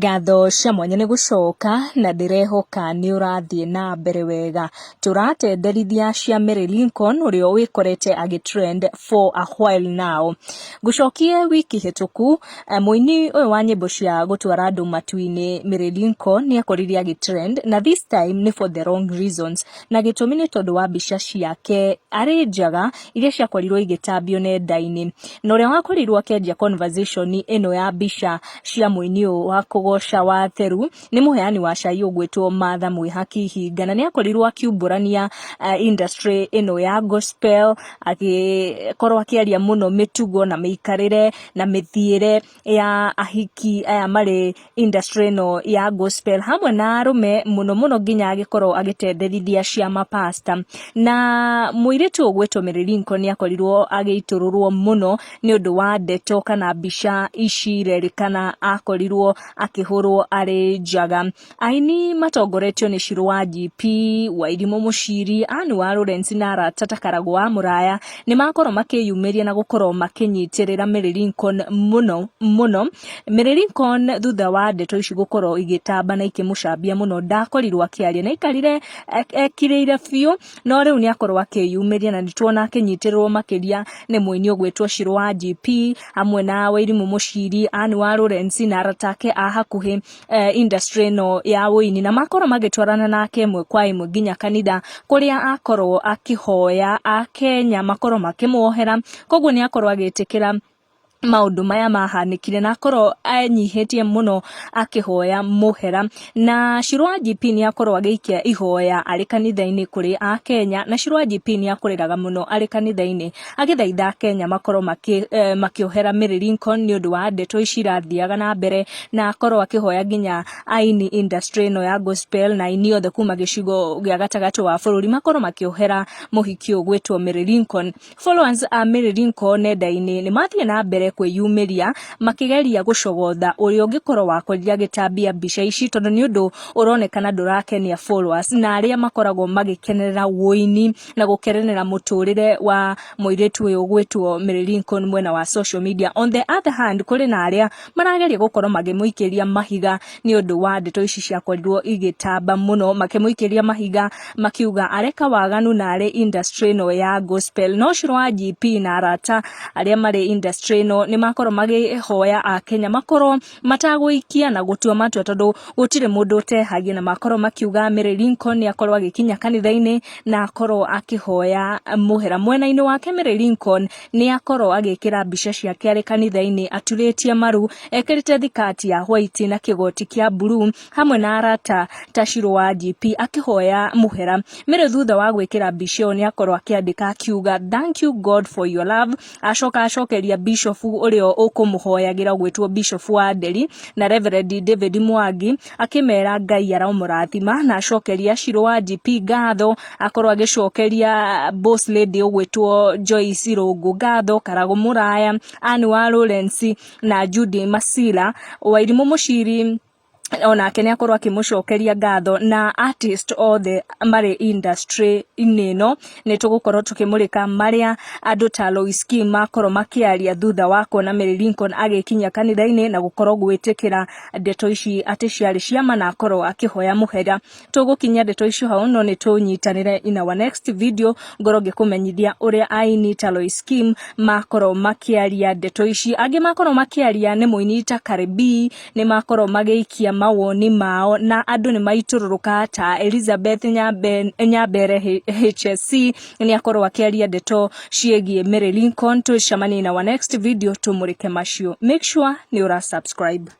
Ngatho cia mwanya nĩ gũcoka na ndĩrehoka nĩ ũrathiĩ na mbere wega. Tũratenderithia cia Mary Lincoln ũrĩa wĩkorete agĩ trend for a while now. Ngũcokie wiki hĩtũku, mũini ũyũ wa nyĩmbo cia gũtwara andũ matu-inĩ Mary Lincoln nĩ akorire agĩ trend na this time nĩ for the wrong reasons. Na gĩtũmi nĩ tondũ wa mbica ciake arĩ njaga iria ciakorirwo igĩtambio nenda-inĩ. Na ũrĩa wakorirwo akĩanjia conversation ĩno ya mbica cia mũini ũyũ wa kũgoca wa Theru nĩ mũheani wa cai ũgwĩtwo Martha Mwĩhaki Hinga, na nĩ akorirwo akiumbũrania industry ĩno ya gospel, agĩkorwo akĩaria mũno mĩtugo na mĩikarĩre na mĩthiĩre ya ahiki aya marĩ industry ĩno ya gospel hamwe na arũme mũno mũno nginya agĩkorwo agĩtenderithia cia mapasta. Na mũirĩtu ũgwĩtwo Mary Lincoln nĩ akorirwo agĩitũrũrwo mũno nĩ ũndũ wa ndeto kana mbica ici irerĩkana akorirwo akĩhũrwo arĩ njaga. Aini matongoretio nĩ Shirũ wa GP, Wairimũ Mũciri, Anne wa Lawrence na arata ta Karagũ wa Mũraya nĩ makorwo makĩyumĩria na gũkorwo makĩnyitĩrĩra Mary Lincoln mũno mũno. Mary Lincoln thutha wa ndeto ici gũkorwo igĩtamba na ikĩmũcambia mũno ndakorirwo akĩaria na aikarire ekirĩire biũ, no rĩu nĩ akorwo akĩyumĩria na nĩ tuona akĩnyitĩrĩrwo makĩria nĩ mũini ũgwĩtwo Shirũ wa GP hamwe na Wairimũ Mũciri, Anne wa Lawrence na arata ake a hakuhĩ industry ĩno ya ũini, na makorwo magĩtwarana nake ĩmwe kwa ĩmwe nginya kanitha kũrĩa akorwo akĩhoya akenya makorwo makĩmuohera. Koguo nĩ akorwo agĩtĩkĩra maũndũ maya mahanĩkire na akorwo enyihĩtie mũno akĩhoya mũhera. Na Shirũ wa GP nĩ akorwo agĩikia ihoya arĩ kanitha-inĩ kũrĩ akenya, na Shirũ wa GP nĩ akũrĩraga mũno arĩ kanitha-inĩ agĩthaitha akenya makorwo makĩohera Mary Lincoln nĩ ũndũ wa ndeto ici irathiaga na mbere, na akorwo akĩhoya nginya aini industry ĩno ya gospel na aini othe kuma gĩcigo gĩa gatagatĩ wa bũrũri makorwo makĩohera mũhiki ũyũ ũgwĩtwo Mary Lincoln. Followers a Mary Lincoln nenda-inĩ nĩ mathiĩ na mbere kwĩyumĩria makĩgeria gũcogotha ũrĩa ũngĩkorwo wakorire agĩtambia mbica ici, tondũ nĩ ũndũ ũronekana ndũrakenia followers na arĩa makoragwo magĩkenerera ũini na gũkenerera mũtũrĩre wa mũirĩtu ũyũ ũgwĩtwo Mary Lincoln mwena wa social media. On the other hand, kũrĩ na arĩa marageria gũkorwo makĩmũikĩria mahiga nĩ ũndũ wa ndeto ici ciakorirwo igĩtamba mũno, makĩmũikĩria mahiga makiuga areka waganu na arĩ industry ĩno ya gospel. No Shirũ wa GP na arata arĩa marĩ industry ĩno nĩ makorwo makĩhoya akenya makorwo matagũikia na gũtua matua, tondũ gũtirĩ mũndũ ũtehagia, na makorwo makiuga Mary Lincoln nĩ akorwo agĩkinya kanitha-inĩ na akorwo akĩhoya mũhera. Mwena-inĩ wake Mary Lincoln nĩ akorwo agĩkĩra mbica ciake arĩ kanitha-inĩ aturĩtie maru, ekĩrĩte thikati ya white na kĩgoti kĩa blue hamwe na arata ta Shirũ wa GP akĩhoya mũhera. Mary thutha wa gwĩkĩra mbica ĩyo nĩ akorwo akĩandĩka akiuga thank you God for your love, acoka acokeria bishop ũrĩa ũkũmũhoyagĩra ũgwĩtwo Bishop wa Nderi na Reverend David Mwangi akĩmera Ngai aromũrathima, na acokeria Shirũ wa GP ngatho, akorwo agĩcokeria boss lady ũgwĩtwo Joyce Irũngũ ngatho, Karagũ Mũraya, Anne wa Lawrence na Judy Masila, Wairimũ Mũciri onake nĩ akorwo akĩmũcokeria ngatho, na artist othe marĩ industry-inĩ ĩno. Nĩ tũgũkorwo tũkĩmũrĩka marĩa andũ ta Lois Kim makorwo makĩaria thutha wa kuona Mary Lincoln agĩkinya kanitha-inĩ na gũkorwo gwĩtĩkĩra ndeto ici atĩ ciarĩ ciama na akorwo akĩhoya mũhera. Tũgũkinyia ndeto icio hau, no nĩ tũnyitanĩre in our next video ngorwo ngĩkũmenyithia ũrĩa aini ta Lois Kim makorwo makĩaria ndeto ici. Angĩ makorwo makĩaria nĩ mũini ta Cardi B, nĩ makorwo magĩikia mawoni mao na andũ nĩ maitũrũrũka ta Elizabeth Nyambere HSC nĩ akorwo akĩaria ndeto ciĩgiĩ Mary Lincoln. Tũcemanie in our next video tũmũrĩke macio. Make sure nĩ ũra subscribe.